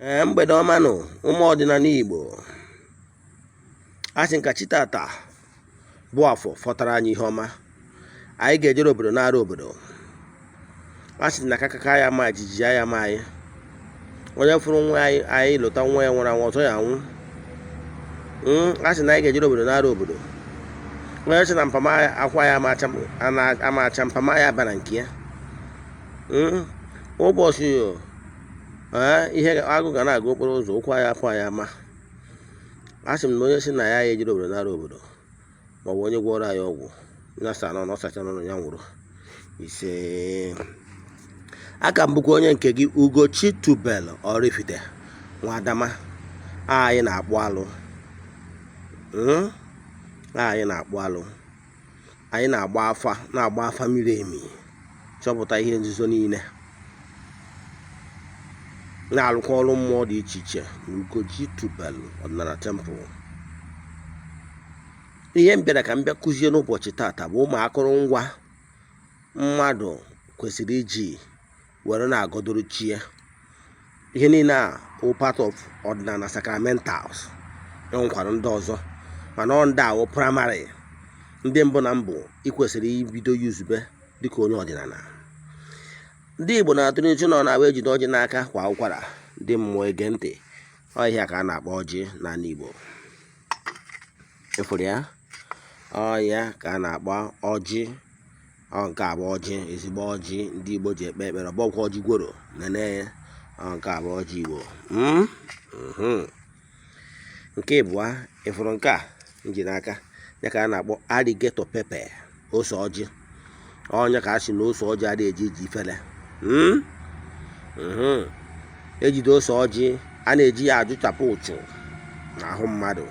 Ee, mgbede ọma nụ, ụmụ ọdịnala Igbo. A sị nka chi tata bụ afọ fọtara anyị ihe ọma. Anyị ga-ejere obodo nara obodo. A sị na kakaka ya ma jijiji ya ma anyị. Onye fụrụ nwa anyị, anyị lụta nwa ya nwụrụ anwụ, ọzọ ya anwụ. A sị na anyị ga-ejere obodo nara obodo. Onye sị na mpama akwa ya ama acha mpama ya bara nke ya. Ụbọchị ihe agụ ga na-aga okporo ụzọ, ụkwụ ya apụ ya ama. A sị m na onye sị na ya ejere obodo nara obodo, maọbụ onye gwọrọ anyị ọgwụ ya sa n'ọnụ, ọ sacha n'ọnụ ya nwụrụ. Ise, aka m bụkwa onye nke gị, Ugochi Tubel Oraifite Nwadama. Anyị na-akpụ alụ. Anyị na-akpụ alụ, anyị na-agba afa, na-agba afa miri emi, chọpụta ihe nzuzo niile, na-alụkwa ọrụ mmụọ dị iche iche na Ugochi Tubel Ọdịnala Temple. Ihe m bịara ka m bịa kụzie n'ụbọchị tata bụ ụmụ akụrụngwa mmadụ kwesịrị iji were na-agọdoro chi ya. Ihe niile a wụ part of ọdịnala sacramentals. Enwekwara ndị ọzọ, mana ọ ndị a wụ primary, ndị mbụ na mbụ ị kwesịrị ibido yuzube dịka onye ọdịnala. Ndị Igbo na-atụ n'ichu na ọ na-abụ ejide ọjị n'aka kwa ụkwara, ndị mmụọ ege ntị. Ọhịa ka a na-akpọ ọjị n'ala Igbo. Ịfụrụ ya, ọya ka a na-akpọ ọjị. Ọ nke a bụ ọjị, ezigbo ọjị ndị Igbo ji ekpe ekpere. Ọ bụkwa ọjị gworo nene ya. Ọ nke a bụ ọjị Igbo. Nke ịbụa, ịfụrụ nke a m ji n'aka ya ka a na-akpọ alligator pepper, ose ọjị. Ọnya ka a sị na ose ọjị adịghị eji eji ifele. Ejide ose ọjị, a na-eji ya ajụchapụ ụchụ n'ahụ mmadụ.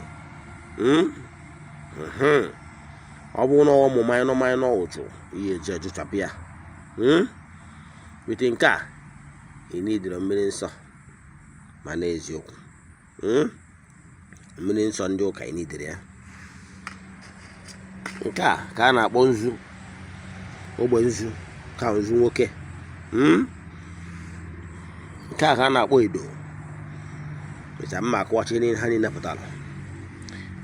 Ọ bụrụ na ụmụ minor minor ụchụ, ihe eji ajụchapụ ya wite nke a, ị nidoro mmiri nsọ. Ma n'eziokwu, mmiri nsọ ndị ụka, ị nidere ya. Nke a ka a na-akpọ nzu, ogbe nzu, ka nzu nwoke. Nke a ka a na-akpọ edo. Mecha mma akụwachi niile ha niile pụtara.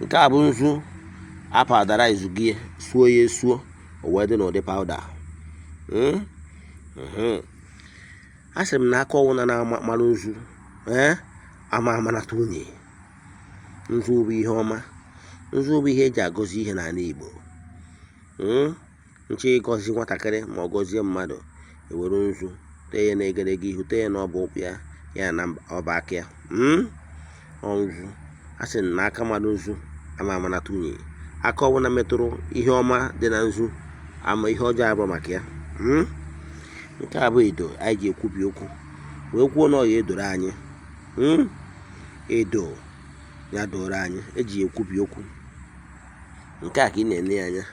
Nke a bụ nzu apadara izugie, suo ya esuo, o wee dị n'ụdị powder. A sịrị m na aka ọwụna na-amarụ nzu, ee, ama amanata unyi. Nzu bụ ihe ọma, nzu bụ ihe eji agọzi ihe n'ala Igbo. Nche ịgọzi nwatakịrị ma ọ gọzie mmadụ, ewere nzu tee ya n'egedege ihu, tee ya n'ọbụ ụkwụ ya, ya na ọba aka ya. Ọ nzu, a sị na aka mmadụ nzu ama amanata unyi. Aka ọbụla metụrụ ihe ọma dị na nzu, ama ihe ọjọọ abụọ maka ya. Nke a bụ edo anyị ji ekwubi okwu wee kwuo na ọ ya edoro anyị. Edo ya doro anyị, eji ekwubi okwu. Nke a ka ị na-ene ya anya,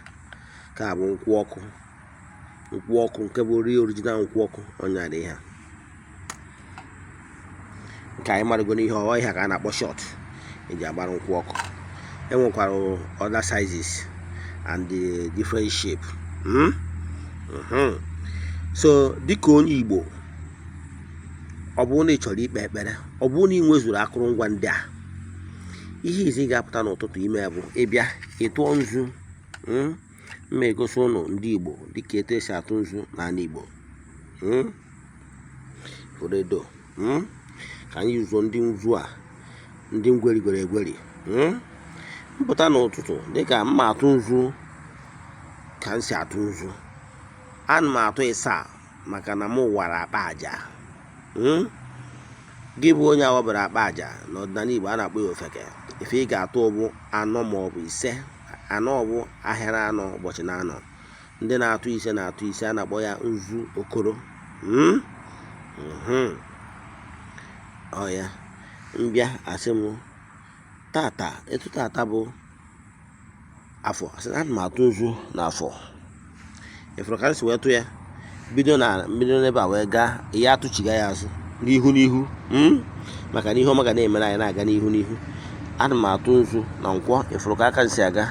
nke a bụ nkwụ ọkụ, nkwụ ọkụ nke bụ real original nkwụ ọkụ. Ọnya dị ihe a nke anyị marago n'ihe ọghọ ihe ka a na-akpọ shot eji agbara nkwụ ọkụ. Enwekwara other sizes and the different shape. So dịka onye Igbo, ọ bụrụ na ị chọrọ ikpe ekpere, ọ bụrụ na ị nwezuru akụrụngwa ndị a, ihe izi ị ga-apụta n'ụtụtụ ime bụ ịbịa ịtụọ nzu. Mma egosi ụnụ ndị Igbo dịka etu esi atụ nzu n'ala Igbo. Edo ka anyị yuzuo ndị nzu a, ndị ngweri gwere egweri. Mpụta n'ụtụtụ, dịka mma atụ nzu ka m si atụ nzu, ana m atụ ịsaa maka na m wara akpa aja. Gị bụ onye awabara akpa aja n'ọdịnala Igbo, a na-akpọ ya ofeke. Ife ị ga-atụ bụ anọ maọbụ ise. Anọ bụ ahịa na anọ ụbọchị na anọ. Ndị na-atụ ise na-atụ ise, a na-akpọ ya nzu okoro. Ọ ya mbịa asị m tata, etu tata bụ afọ, asị na ana m atụ nzu n'afọ. Ịfụrụ ka m si wee tụ ya, bido na bido n'ebe a wee gaa, ya atụchiga ya azụ n'ihu n'ihu, maka na ihe ọma ga na-emere anyị na-aga n'ihu n'ihu. Ana m atụ nzu na nkwọ. Ịfụrụ ka aka m si aga.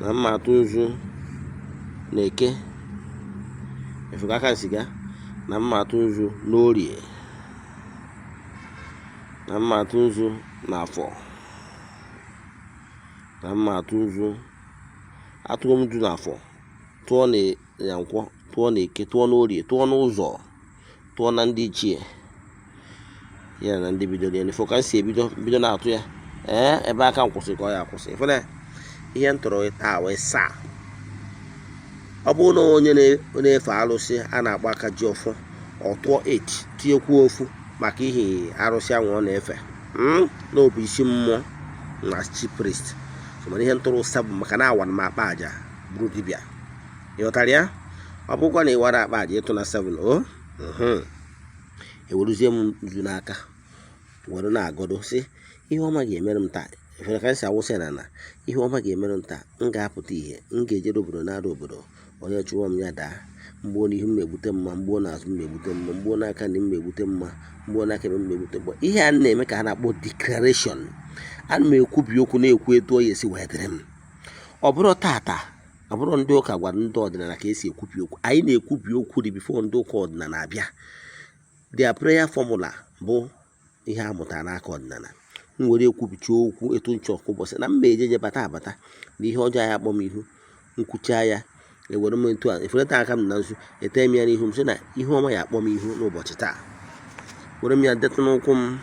Na mma atụ nzu na eke. Ịfụrụ ka aka m si gaa. Na mma atụ nzu n'Orie, na mma atụ nzu n'Afọ, na mma atụ nzu. Atụgo m nzu n'Afọ, tụọ na Nkwọ, tụọ na Eke, tụọ n'Orie, tụọ n'ụzọ, tụọ na ndị ichie ya na ndị bidoro ya n'ifo. Ka m si ebido bido na-atụ ya, ee, ebe aka m kwụsị ka ọ ya akwụsị. Ịfụna ihe m tụrụ taa wee saa. Ọ bụrụ na onye na-efe arụsị a na-akpọ aka ji ọfọ, ọ tụọ 8, tinyekwuo ofu maka ihi arụsị ahụ ọ na-efe na ọ bụ isi mmụọ na chief priest. So mana ihe ntụrụ ụsa bụ maka na awa m akpa aja bụrụ dibịa. Ịghọtara ya? Ọ bụrụkwa na ịwara akpa aja, ịtụ na 7 o eweruzie m nzu n'aka were na-agọdo, sị ihe ọma ga-emere m taa. Efere ka m si awụsa ya n'ala. Ihe ọma ga-emere m taa, m ga-apụta ihe, m ga-ejere obodo nara obodo. Onye chụwa m, ya daa. Mgbuo n'ihu m egbute mma, mgbuo n'azụ m egbute mma, mgbuo n'aka nri m egbute mma, mgbuo n'aka ebe m egbute mma. Ihe a na-eme ka a na-akpọ declaration. Ana m ekwubi okwu, na-ekwu etu ọ ya esi wee dịrị m. Ọ bụrụ tata, ọ bụrụ ndị ụka gwara ndị ọdịnala ka esi ekwubi okwu, anyị na-ekwubi okwu dị before ndị ụka ọdịnala abịa. Their prayer formula bụ ihe a mụtara n'aka ọdịnala. M were ekwubicha okwu etu nchọ kwa ụbọchị na mma ejeje bata abata na ihe ọjọọ ya akpọ m ihu. Nkwucha ya, ewere m etu a efeleta aka m na nzu, ete m ya n'ihu m, sị na ihu ọma ya akpọ m ihu n'ụbọchị taa. Were m ya detụ n'ụkwụ m,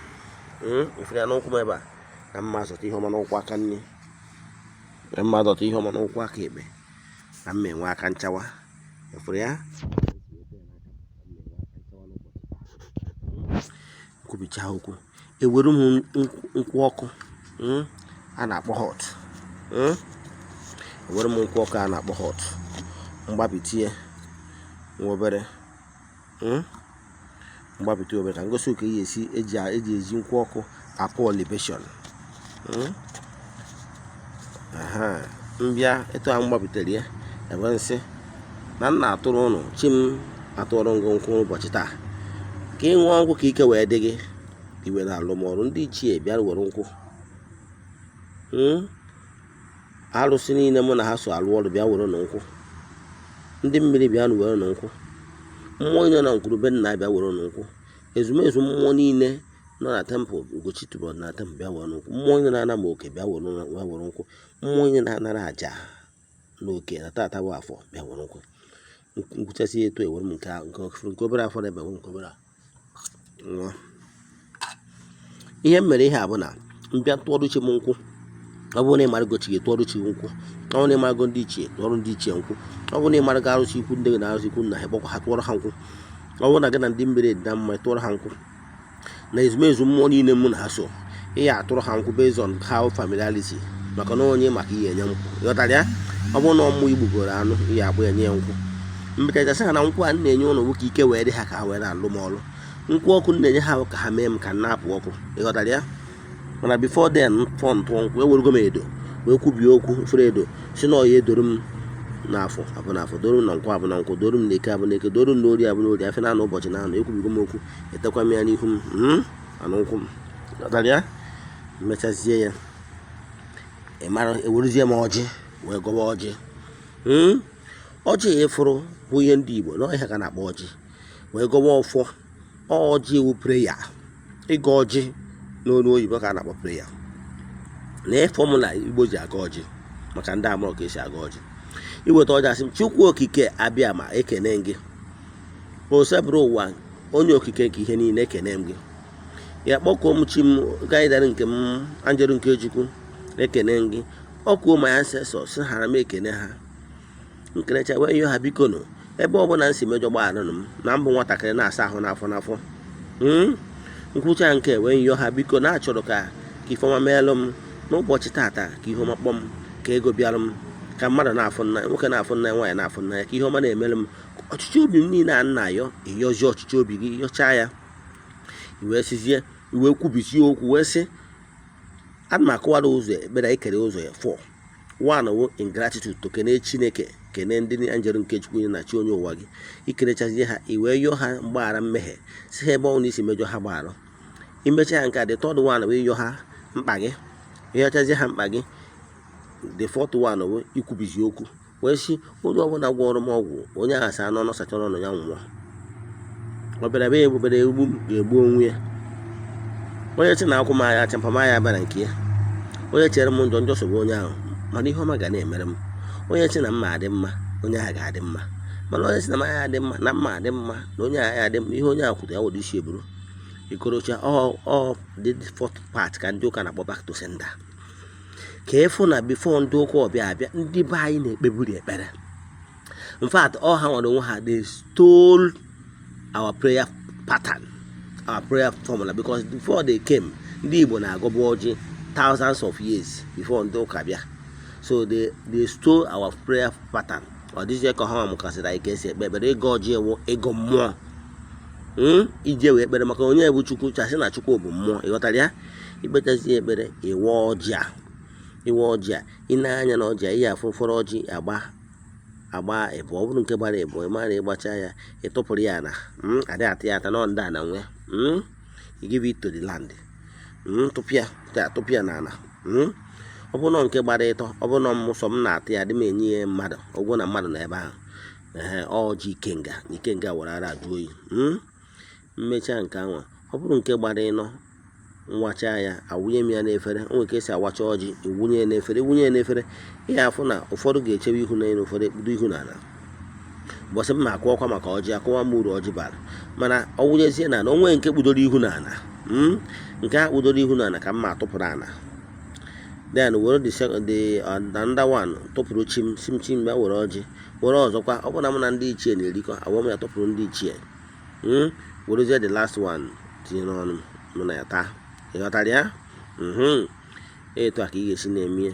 efere ya n'ụkwụ m ebe a, na mma azọta ihe ọma n'ụkwụ aka nri, na mma azọta ihe ọma n'ụkwụ aka ekpe, na mma enwe aka nchawa. Efere ya nkwubicha okwu, ewere m nkwụ ọkụ a na-akpọ hot, ewere m nkwụ ọkụ a na-akpọ hot, mgbabitie nwa obere, mgbabite obere ka ngosi ka eji esi eji eji nkwụ ọkụ apụ libation. Mbịa etu a mgbabitere ya, ebe nsị na nna atụrụ ụnụ, chi m atụrụ ngụ nkwụ ụbọchị taa, ka ị ṅụọ nkwụ ka ike wee dị gị iwe na-alụ m ọrụ. Ndị ichie bịara were nkwụ, Arụsị niile mụ na ha so alụ ọrụ, bịa were nụ nkwụ. Ndị mmiri, bịa nụ were nụ nkwụ. Mmụọ niile na nkwurube nna, bịa were nụ nkwụ. Ezumezu mmụọ niile nọ na temple Ugochi tubelu na temple, bịa were nkwụ. Mmụọ niile na-ana m oke, bịa were, bịa were nkwụ. Mmụọ niile na-anara àjà na oke na tata bụ Afọ, bịa were nkwụ. Nkwụchasị etu, ewere m nke nke obere afọ na ebe nke obere a ṅụọ. Ihe m mere ihe a bụ na mbịa tụọrọ chi m nkwụ. Ọ bụrụ na ị marago chi gị, tụọrọ chi gị nkwụ. Ọ bụrụ na ị marago ndị ichie, tụọrọ ndị ichie nkwụ. Ọ bụrụ na ị marago arụsị ikwu ndị gị na arụsị ikwu nna ha, kpọkwa ha, tụọrọ ha nkwụ. Ọ bụrụ na gị na ndị mmiri dị na mma, tụọrọ ha nkwụ. Na ezumezu mmụọ niile mụ na ha so, ihe atụrụ ha nkwụ based on how familiarity, maka na onye maka ihe enye nkwụ, ịghọtara ya? Ọ bụrụ na ọmụ igbugoro anụ, ihe akpụ ya nye ya nkwụ. Mbechachasị ha na nkwụ a na-enye ụlọ bụ ka ike wee dị ha, ka ha wee na-alụ m ọrụ. Nkwụ ọkụ m na-enye ha bụ ka ha mee m ka m na-apụ ọkụ, ịghọtara ya? Mana before then, fọ ntụọ nkwụ, ewerego m edo wee kwubie okwu. Fere edo si na ọya edoro m n'Afọ abụ n'Afọ, doro m na Nkwọ abụ na Nkwọ, doro m na Eke abụ na Eke, doro m na Ori abụ na Ori, afịa na anọ, ụbọchị na anọ. Ekwubigo m okwu, etekwa m ya n'ihu m, anụ nkwụ m, ghọtara ya? Mmechazie ya, ị mara, ewerezie m ọjị wee gọba ọjị. Ọjị ịfụrụ bụ ihe ndị Igbo na ọhịa ka na-akpọ ọjị, wee gọba ọfọ. Ọjị ewu prayer. Ịgọ ọjị n'olu oyibo ka a na-akpọ prayer. Na formula Igbo ji aga ọjị, maka ndị amụrụ ka esi aga ọjị: iweta ọjị, asị m, "Chukwu Okike abịa ma ekene gị, Osebụrụ ụwa, onye okike nke ihe niile, ekene m gị." Ya kpọkuo m chi m, gaidara nke m, anjelu nke Chukwu, ekene m gị. Ọkwuo my ancestors, sị hara m ekene ha. Nkenecha wee yọọ ha, biko nụ, ebe ọbụla m si mejọ, gbagharanụ m, na mbụ nwatakịrị na-asa ahụ n'afọ n'afọ. Nkwụcha nke wee yọọ ha, biko, na achọrọ ka ifeọma meelụ m n'ụbọchị tata, ka ihe ọma kpọọ m, ka ego bịarụ m, ka mmadụ na-afụ nna, nwoke na-afụ nna, nwaanyị na-afụ nna ya, ka ihe ọma na-emelụ m. Ọchịchị obi m niile a nna ayọ, ịyọzie ọchịchị obi gị, yọchaa ya, wee sizie, wee kwubizie okwu, wee sị, ana m akọwara ụzọ ekpere anyị kere ụzọ ya four. One wụ in gratitude, to kene Chineke, kene ndị anjelu nke Chukwu na chi onye ụwa gị. Ikerechazie ha, i wee yọọ ha mgbaghara mmehie, si ha ebe ọ na isi mejọ ha gbaghara. Imecha ya nke a, the third one wee yọọ ha mkpa gị. Ịyọchazie ha mkpa gị, the fourth one wụ ikwubizi okwu, wee sị onye ọbụla gwọrọ m ọgwụ, onye ahụ sa n'ọnụ sachara ọnụ ya nwụọ. Ọ bịara be egbubere egbu m ga-egbu onwe ya. Onye sị na akwụ m anya acha mpama ya bịara nke ya. Onye chere m njọ, njọ sogbu onye ahụ, mana ihe ọma ga na-emere m. Onye sị na mma adị mma, onye ahụ ga-adị mma. Mana onye sị na mmanya adị mma, na mma adị mma, na onye ahụ adị mma, ihe onye ahụ kwuru ya were isi eburu ikorocha. Ọ the fourth part ka ndị ụka na-akpọ back to sender, ka ịfụ na before ndị ụka ọbịa abịa, ndị be anyị na-ekpeburi ekpere. In fact, all ha nwere onwe ha, they stole our prayer pattern, our prayer formula, because before they came, ndị Igbo na-agọbu ọjị thousands of years before ndị ụka bịa. So they stole our prayer pattern. Ọ dịzie ka ha mụkasịrị anyị ka esi ekpe ekpere. Ịgọ ọjị ewu ịgọ mmụọ, ije wee ekpere maka onye bụ Chukwu, chasị na Chukwu bụ mmụọ. Ịghọtara ya? Ikpechazi ekpere, ịwa ọjị a, ịwa ọjị a, ị na-anya na ọjị a, ihe afụ ụfọdụ ọjị agba agba ịbụ. Ọ bụrụ nke gbara ịbụ, ị mara ịgbacha ya, ịtụpụrụ ya na adị atụ ya ata nọ ndị a na nwe. You give it to the land, tụpịa tụpịa n'ala. Ọ bụrụ na nke gbara ịtọ, ọ bụrụ na m sọ m na-atụ ya, adị m enye ya mmadụ ụgwọ na mmadụ nọ ebe ahụ. Ee, ọjị ikenga na ikenga were ara ajụ oyi. Mmechaa nke anwa, ọ bụrụ nke gbara ịnọ, nwacha ya, awụnye m ya n'efere. O nwere ka esi awacha ọjị, ewunye ya n'efere, ewunye ya n'efere. Ihe afụ na ụfọdụ ga-echebe ihu n'elu, ụfọdụ ekpudo ihu n'ala. Ụbọchị m na-akụ ọkwa maka ọjị, akụwa m uru ọjị bara. Mana ọ wụnyezie n'ala, onwe nke kpudoro ihu n'ala, nke a kpudoro ihu n'ala ka m ma atụpụrụ ala, then were the another one tụpụrụ chi m, si m chi m bịa were ọjị, were ọzọkwa. Ọ bụrụ na mụ na ndị ichie na-erikọ, awọ m ya tụpụrụ ndị ichie, werezie the last one tinye n'ọnụ mụ na ya taa. Ị ghọtara ya? Etu a ka ị ga-esi na-eme.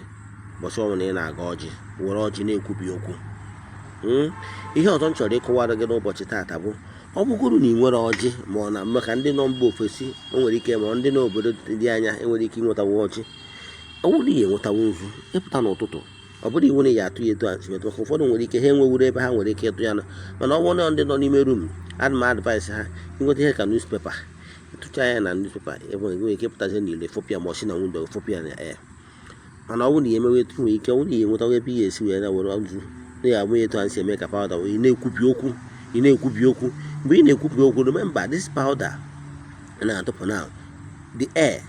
Ụbọchị ọbụla ị na-aga ọjị, were ọjị na-ekwubi okwu. Ihe ọzọ m chọrọ ịkọwara gị n'ụbọchị taata bụ, ọ bụgoro na ị nwere ọjị, ma ọ na maka ndị nọ mba ofesi, o nwere ike, ma ndị n'obodo dị anya enwere ike ịnwetawa ọjị, ọ bụrụ na ị enwetawa nzu, ịpụta n'ụtụtụ, ọ bụrụ iwu na ya atụ ya etu a si metụ, maka ụfọdụ nwere ike ha enwewuru ebe ha nwere ike ịtụ ya nọ. Mana ọ bụrụ na ndị nọ n'ime room, ana m advice ha ịnweta ihe ka newspaper, ịtụcha ya na newspaper, ebe nwere ike ịpụtazi n'ile fọpịa, ma ọ si na window fọpịa na air. Mana ọ bụrụ na ya emewe etu, nwere ike ọ bụrụ na ya enwetawa ebe ị ga-esi wee na were nzu na ya abụ etu a si eme ka powder, ị na-ekwubi okwu, ị na-ekwubi okwu. Mgbe ị na-ekwubi okwu, remember this powder na-atụpụ now, the air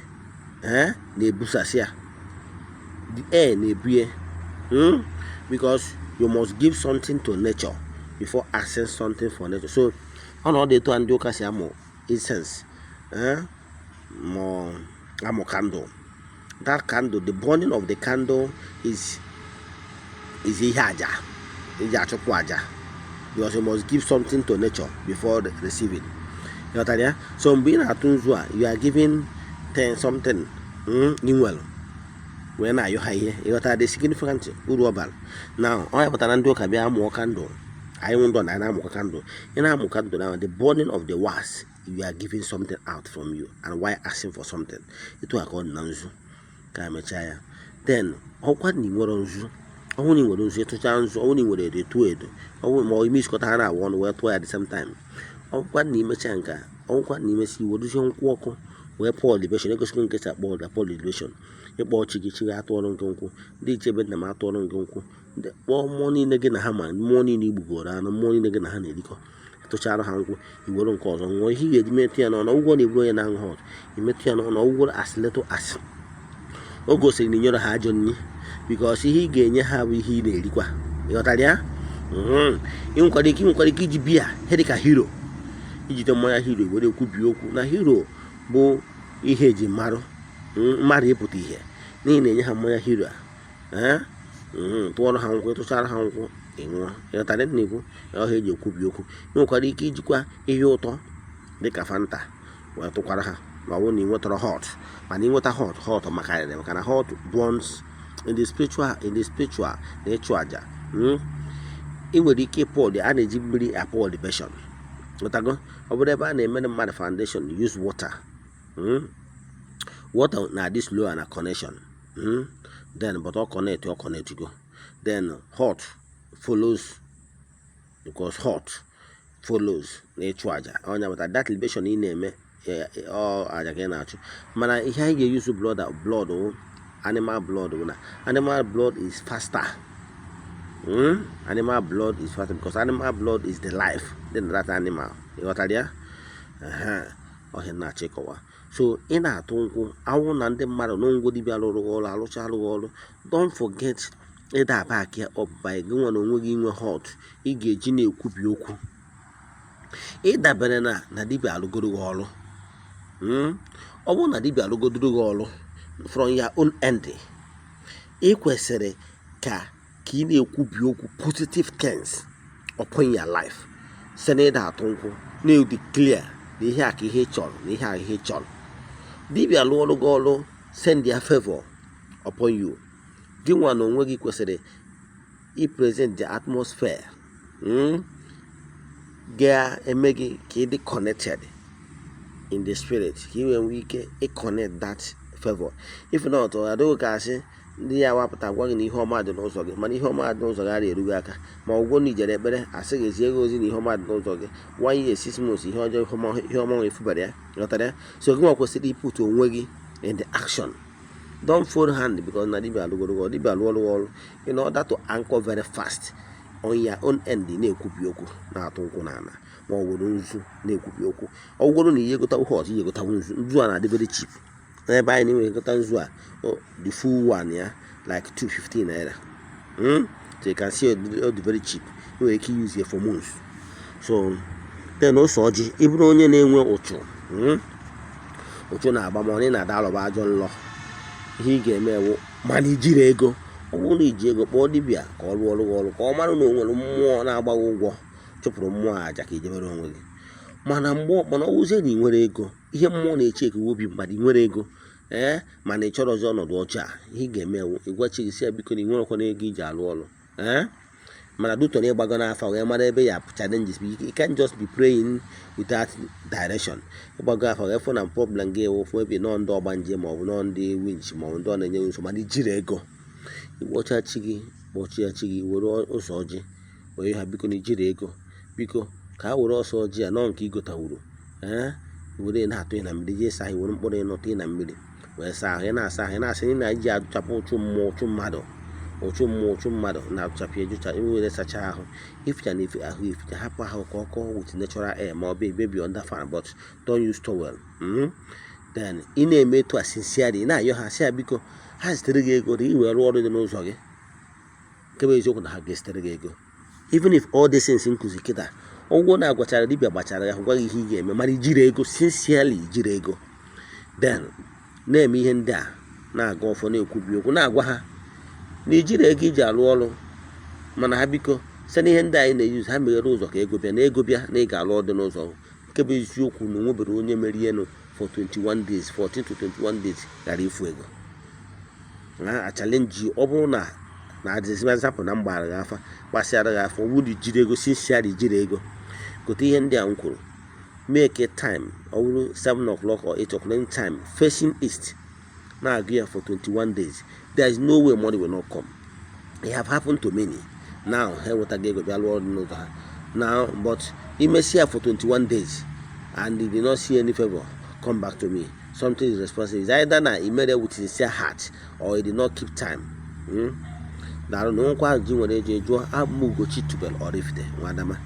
na-ebusasị ya, the air na-ebue, Because you must give something to nature before asking something for nature. So ọ na ọ dị etu a ndị ụka si amụ incense, ma amụ candle. That candle, the burning of the candle is ihe aja eji achụpụ aja, because you must give something to nature before receiving. Ịghọtara ya? So mgbe ị na-atụ nzu a, you are giving ten something ị nwere wee na-ayọ ha ihe. Ịghọtara the significant uru ọ bara? Now, ọ ya pụtara ndị ụka bịa mụọ candle, anyị nwụ ndụ na anyị na-amụkọ candle. Ị na-amụ candle now, the burning of the wax, you are giving something out from you and why asking for something. Etu a ka ọ dị na nzu. Ka emechaa ya, then ọkwa na ị nwere nzu, ọnwụ na ị nwere nzu, ịtụcha nzu, ọnwụ na ị nwere edo, etuo edo, ọnwụ ma ọ ime isikọta ha na-awụ ọnụ wee tụọ ya at the same time. Ọgwụkwa na imechaa nke a, ọgwụkwa na imesi, iwerezie nkwụ ọkụ wee pour libation. Egosikwa nke si akpọ ụda pour libation. Ịkpọ chi gị, chi gị atụọrọ gị nkwụ, ndị ichie ebe nna m atụọrọ gị nkwụ, kpọọ mmụọ niile gị na ha, ma mmụọ niile igbugoro anụ, mmụọ niile gị na ha na-erikọ, tụchara ha nkwụ, iwere nke ọzọ ṅụọ. Ihe ị ga-eji metụ ya n'ọnụ, ọgwụgwọ na-eburu onye na-aṅụ hot, imetụ ya n'ọnụ, ọgwụgwọ as little as o gosiri na inyere ha ajọ nri, because ihe ị ga-enye ha bụ ihe ị na-erikwa. Ịghọtara ya? Ị nwekwara ike iji biya, ihe dịka Hero, ijide mmanya Hero were kwubie okwu na Hero bụ ihe eji marụ mmadụ ịpụta ihe, n'ihi na-enye ha mmanya Hero a, tụọrọ ha nkwụ, tụchara ha nkwụ, ị ṅụọ. Ịghọtara na-ekwu ọha eji ekwubi okwu? Ị nwekwara ike ijikwa ihe ụtọ dịka Fanta wee tụkwara ha, ma ọ bụrụ na ị nwetara hot. Mana ịnweta hot, hot makarịrị, maka na hot burns in the spiritual na ịchụ aja. Ị nwere ike ịpour, a na-eji mmiri apour libation. Ghọtago? Ọ bụrụ ebe a na-emere mmadụ foundation, use water. Water na-adị slower na connection, then but ọ connect, ọ connect go. Then hot follows, because hot follows na ịchụ aja. Ọnya pụtara that libation ị na-eme, ọ aja ka ị na-achụ. Mana ihe anyị ga-use blood, blood wụ animal blood, bụ na animal blood is faster. Animal blood is faster because animal blood is the life dị na that animal. Ịghọtara ya? Ehe, ọhịa na-achọ ịkọwa. So ị na-atụ nkwụ awụ na ndị mmadụ na ngwo dibịa lụrụ gị ọrụ, alụcha alụghị ọrụ, don't forget ịda back ya up by gị nwa na onwe gị inwe hot ị ga-eji na-ekwubi okwu. Ịdabere na dibịa alụgoro gị ọrụ. Ọ bụrụ na dibịa alụgodoro gị ọrụ from your own end, ị kwesịrị ka ị na-ekwubi okwu positive things upon your life site na ịda atụ nkwụ, na-declare na ihe a ka ihe ị chọrọ, na ihe a ihe ị chọrọ. Dibịa lụọrụ gị ọrụ, send their favor upon you. Gị nwa na onwe gị kwesịrị i present the atmosphere ga-eme gị ka ị dị connected in the spirit, ka ị wee nwee ike ị connect that favor. If not, ọ adịghị ka asị ndị ya wapụta gwa gị na ihe ọma dị n'ụzọ gị, mana ihe ọma dị n'ụzọ gị ara erughị aka. Ma ọgwụgwọ na ijere ekpere, asị gị zie gị ozi na ihe ọma dị n'ụzọ gị, one year 6 months, ihe ọjọọ, ihe ọma nwe efubara ya. Ghọtara ya? So gị nwa kwesịrị iput onwe gị in the action. Don't fold hand because na dibịa alụgoro gị ọrụ. Dibịa alụọrụ gị ọrụ, in order to anchor very fast on your own end, na-ekwubi okwu, na-atụ nkwụ n'ala, ma ọ were nzu na-ekwubi okwu. Ọ bụrụ na ihe egota hot, ihe egotawu nzu. Nzu a na-adị very cheap n'ebe anyị na-enwe. Egota nzu a, the full one ya like 250 naira. So you can see it dị very cheap. Ị nwere ike use it for months. So then, ose ọjị. Ị bụrụ onye na-enwe ụchụ, ụchụ na-agba, ma ọ na-ada alọba ajọ nlọ, ihe ị ga-eme wụ, mana ijiri ego, ọ bụrụ na iji ego, kpọọ dibịa ka ọ rụọ ọrụ gị ọrụ, ka ọ mara na o nwere mmụọ na-agbaghị ụgwọ, chụpụrụ mmụọ aja ka ijebere onwe gị. Mana mgbe mana ọ wụzie na ị nwere ego, ihe mmụọ na-eche ekewa obi mmadụ. Ị nwere ego, ee, mana ị chọrọzi ọnọdụ ọjọọ a, ihe ị ga-eme wụ ịgwa chi gị, sị ya biko, na ị nwerekwana ego iji alụ ọrụ, ee, mana duto na ịgbago n'afa wee mara ebe ya challenges. You can't just be praying without direction. Ịgbago afa wee fụ na problem gị ewu fụ ebe nọọ ndị ọgbanje, maọbụ nọọ ndị winch, maọbụ ndị ọ na-enye nsogbu, mana ijiri ego, ịkpọcha chi gị, kpọchie chi gị, were ụzọ ọjị wee ha, biko, na ijiri ego, biko, ka ha were ọsọ ọjị a nọọ nke igotawuru, ee, were na-atụ ya na mmiri, jee saa ahụ, were mkpụrụ ịnọ tee na mmiri wee saa ahụ. Ị na-asa ahụ, ị na-asị na iji achapụ ụchụ mmụọ, ụchụ mmadụ, ụchụ mmụọ, ụchụ mmadụ na-achapụ ejucha. Iwere sachaa ahụ, ificha na ife ahụ, ificha, hapụ ahụ ka ọ kọọ with natural air, ma ọ bụ baby under fan, but don't use towel. Then ị na-eme etu a sincerely, ị na-ayọ ha, sị ya biko, ha zitere gị ego na ị wee rụọ ọrụ dị n'ụzọ gị. Nke bụ eziokwu na ha ga-esitere gị ego. Even if all these things nkụzi kịta, ụgwọ na-agwachara dibịa gbachara ya, gwa gị ihe ị ga-eme, mana ijiri ego, sincerely ijiri ego, then na-eme ihe ndị a, na-aga ọfọ, na-ekwubi okwu, na-agwa ha na ijiri ego iji alụ ọrụ, mana ha biko, site n'ihe ndị anyị na-eyuzu, ha meghere ụzọ ka ego bịa, na ego bịa na ị ga-alụ ọdị n'ụzọ. Nke bụ eziokwu na onwebere onye mere ihe nụ for 21 days, 14 to 21 days, ghara ifu ego na challenge. Ọ bụrụ na adịzimazapụ na mgbara gị afa, gbasịara gị afa, ọ bụrụ jiri ego, sincerely jiri ego, gote ihe ndị a m kwuru, make a time, ọ bụrụ 7 o'clock or 8 o'clock time, facing east, na-agụ ya for 21 days, there is no way money will not come. It have happened to many. Now ha enwetago ego, bịa lụọ ọrụ n'ụzọ ha now. But imesi ya for 21 days and you did not see any favor, come back to me. Something is responsible. It's either na i mere with sincere heart or you did not keep time. Daalụ. Na nwekwa ajụjụ nwere eji jụọ, abụ m Ugochi Tubelu Oraifite Nwadama.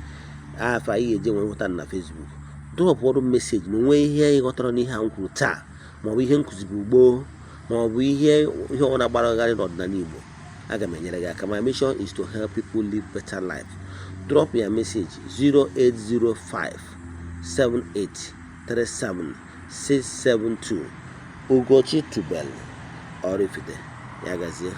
Afa anyị ga-eje nwee nweta na Facebook. Drop ọrụ message na onwe ihe ị ghọtara n'ihe a m kwuru taa, maọbụ ihe nkụzi bụ gboo, maọbụ ihe ọ na-agbara gharị n'ọdịnala Igbo. Aga m enyere gị aka. My mission is to help people live better life. Drop your message 0805 7837 672. Ugochi Tubelu Oraifite. Ya gazie.